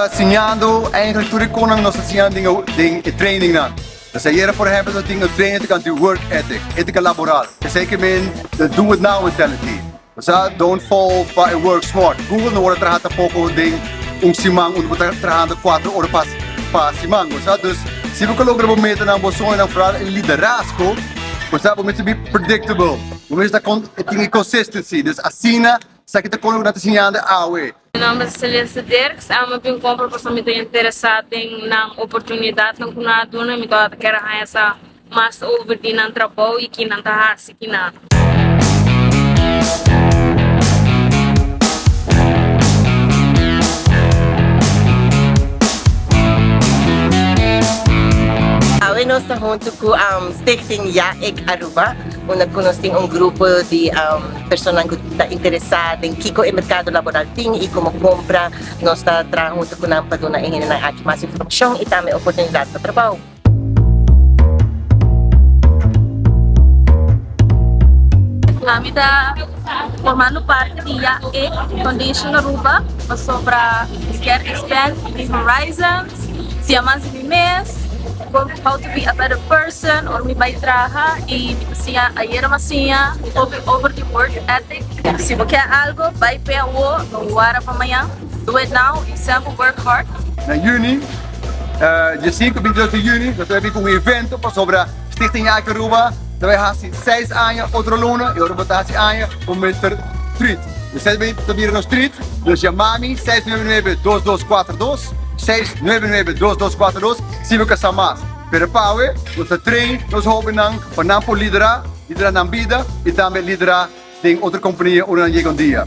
ta siñando eigenlijk tur e konan nos ta siñando den e trainingnan. Dus ayera por ehempel nos tin un training tocante work ethic, etica laboral. Esey ke men the do it now mentality. Osea don't fall pa e work smart. Google no worde traha tampoco den un siman unda bo ta trahando cuatro ora pa pa siman. Osea dus si bo ke logra bo metanan, bo soñonan, vooral e liderazgo, osea bo mester be predictable. Bo mester ta con tin e consistency. Dus asina esaki ta con loke nan ta siñando awe. Mi nomber ta Celeste Dirks, amo bin compra pasobra mi ta interesa den nan oportunidadnan cu nan a duna, mi tabata kier a haña sa mas over di nan trabou y ki nan ta haci ki nan. Awe nos ta hunto cu Stichting Ja Ik Aruba, unda cu nos tin un grupo di Personanan ku ta interesá den kiko e merkado laboral tin i komo kompra, nos ta traha huntu ku nan pa duna e hendenan aki mas informashon i tambe oportunidat pa trabou. Ami ta formando parti di YAE Foundation Aruba pasobra mi kier expand mi horizons, siña mas di mi mes. How to be a better person ora mi bai traha y mi ta siña ayera mi a siña hopi over di work ethic. Si bo kier algo bai pe awo no wara pa mañan do it now y semper work hard. Na juni, dia sinku bintidos di juni, nos ta bai bin ku un evento pasobra Stichting Yaki Aruba ta bai hasi seis aña otro luna y ora bo ta hasi aña bo mester treat. Esei ta bira nos treat, dus yama mi 699 2242, 699 2242. Si bo ke sa mas. Pero pawe nos ta train nos hobennan pa nan por lidera, lidera nan bida y tambe lidera den otro compania ora nan yega un dia.